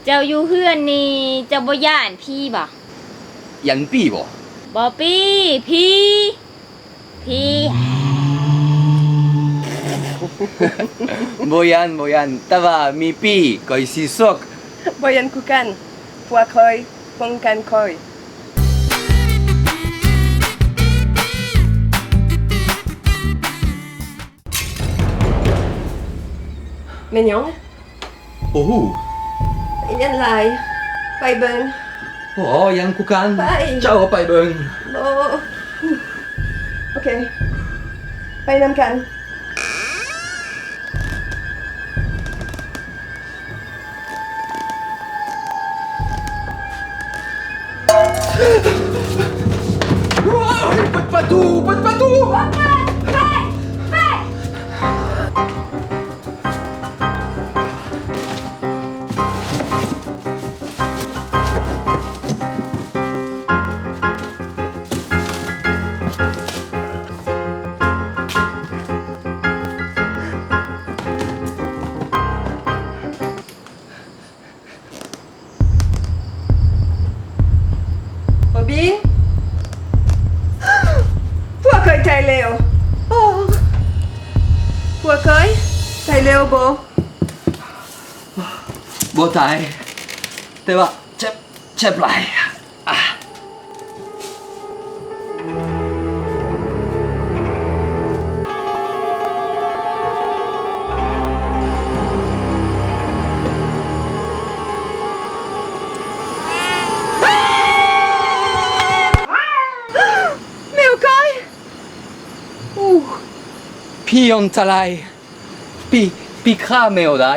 ເຈົ້າຢູ່ເຮືອນນີ້ ເຈົ້າບໍ່ຢ້ານຜີບໍ? ຢ້ານຜີບໍ? ບໍ່ປີ້ ຜີ ຜີ. ບໍ່ຢ້ານ ບໍ່ຢ້ານ ແຕ່ວ່າມີຜີຂ້ອຍຊິຊອກ. ບໍ່ຢ້ານຄືກັນ ພວກຂ້ອຍປ້ອງກັນຂ້ອຍ. ແມ່ນຫຍັງ? ບໍ່ຮູ້. ຢ້ານຫຼາຍ ໄປເບິ່ງ. ໂອ້ ຢ້ານຄືກັນ. ໄປ. ເຈົ້າໄປເບິ່ງ. ບໍ່. ໂອເຄ ໄປນຳກັນ. ເປີດປະຕູ ເປີດປະຕູ. ໂຮບິນ ພວກຂ້ອຍຕາຍແລ້ວ. ໂອ້ ພວກຂ້ອຍຕາຍແລ້ວບໍ? ບໍ່ຕາຍ ແຕ່ວ່າເຈັບ ເຈັບຫຼາຍ. ອາ ແມວຂ້ອຍ. ໂອ້ ຜີອັນຕະລາຍ. ຜີ ຜີຂ້າແມວໄດ້.